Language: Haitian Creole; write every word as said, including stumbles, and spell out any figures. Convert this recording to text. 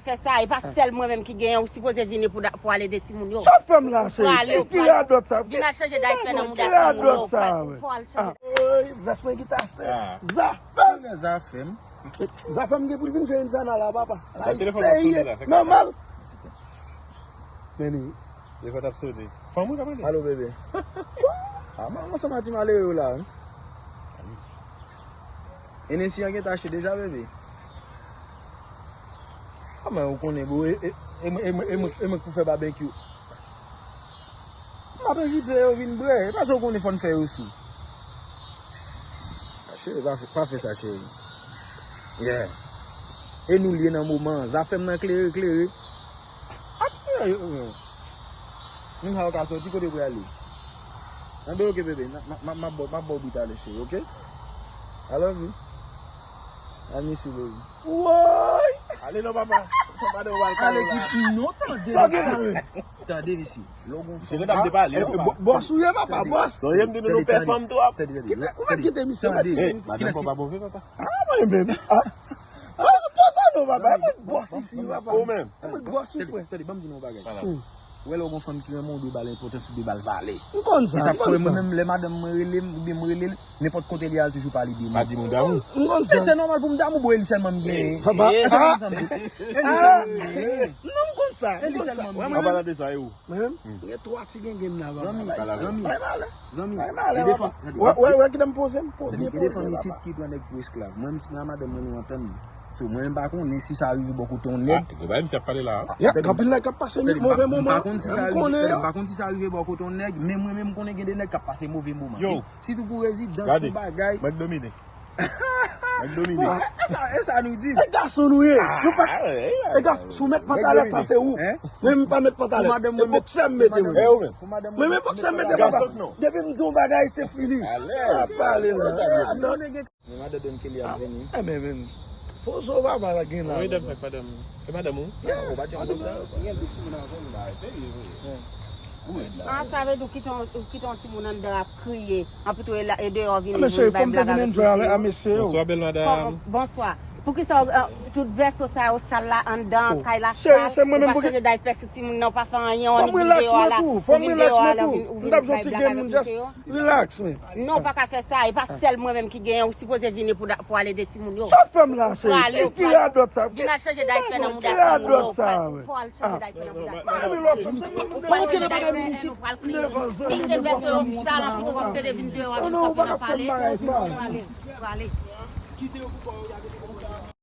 Fè sa, e pa sèl mwen menm ki genyen, ou sipoze vini pou, pou al ede timoun yo. Sa w fè m la, cheri? Ki radòt sa? Vin al chanje daypè nan mouda timoun yo. Fò al chanje. Oy, vès mwen ki t achte. Zafèm. Zafèm. Zafèm gen pou l vin jwe Indiana la, papa. Ay, serye, nòmal. Meni. Telefòn ap sone. Fanm ou k ap rele? Alo, bebe. A, mwen ansanm ak ti malere yo la, wi. Hennessy an gentan achte deja, bebe. A, men ou konnen, bro, e, e, e, e, e, e mwen k pou fè babekyou. M ap envite yo vin bwè. E paske ou konnen fò n fè yo sou. A, cheri, pa, pa fè sa, cheri. Yeah. E nou l ye nan moman an. Zafèm nan klere, klere. Ap klere, yo, yo. Menm sa yo ka soti, kote w prale? Anben, oke, bebe. M ap ba w bout ale, cheri, oke? I love you. I miss you, baby. Woy! Ale non, papa. Papa, nou pral kale la. Ale ki non, tande. Sa gen la menm? Tande, mesye. Lè w gon fanm. Misye ret ap depale. Bòs ou ye, papa, bòs. Sa w ye m di nou, nou pè fanm twòp. Tande, tande. Ou mèt kite misye, ou mèt kite misye. Madanm pa move, papa. A, mwen menm. A, poze non, papa. E mwen bòs isi, papa. Ou menm. E mwen bòs ou, frè. Tande, ban m di nou yon bagay. Ou wè lè w gon fanm ki renmen w, ou dwe ba l enpòtans, ou dwe ba l valè. M konn sa. E sa fè mwen menm, lè madanm mwen rele m, oubyen mwen rele l, nenpòt kote li ye, l toujou pale de mwen. Pa di m ou damou. M konn sa. Men se nòmal pou m damou, bro, e li sèlman m genyen. Papa. E se konn sa m di. E li sèlman m genyen. Non, m konn sa. E li sèlman m genyen. An palan de sa, e ou? Mwen menm, m gen twa ti gengen m nan. Zanmi, zanmi. Bay malè. Zanmi, bay malè, papa. Wè, wè, wè, kite m poze m, poze m. Gen de fanm isit ki pran nèg pou esklav. Mwen menm, si mwen ak madanm mwen nou antann. So, mwen menm pa konnen si sa rive bò kote yon nèg. Gen bagay misye ap pale la. Ya, gen anpil nèg k ap pase move moman. M pa konn si sa rive, m pa konn si sa rive bò kote yon nèg, men mwen menm m konnen gen de nèg k ap pase move moman. Yo. Sitou pou rezidans, pou bagay. Mwen k domine. Mwen k domine. E sa, e sa nou di. E gason nou ye. Nou pa, e gason, si w met pantalèt, sa se ou. Mwen m pa met pantalèt. E boksè m mete mwen. Mwen men boksè m mete, papa. Depi m di yon bagay, se fini. A pale la. Men madan Don Kelly ap vini. Enben, men. Poze w, papa, la gen la. Wi, dam, madanm. E madanm ou? Ou pa t janm konn sa. A, sa vle di ou kite yon, ou kite yon timoun anndan ap kriye. Anpi tou e deyò vini vin bay blag avèk mesye yo. Bonswa, bèl madanm. Bonswa. Poukisa tout vèso sa yo sal la anndan, kay la sal, ou pa chanje daypè sou timoun nan, ou pa fè anyen, ou annik vin deyò a la, ou vin deyò a la, ou vin bay blag avèk mesye yo? Relax, man. Non, ou pa ka fè sa. E pa sèl mwen menm ki genyen. Ou sipoze vini pou, pou al ede timoun yo. Sa w fè m la, cheri? Ki radòt sa? Vin al chanje daypè nan mouda timoun yo. Fò al chanje daypè nan mouda timoun yo. Pa rete nan bagay moun isit. Kite vès yo sal, anpi tou w ap plede vin deyò a vin kanpe nan pale. Prale, prale.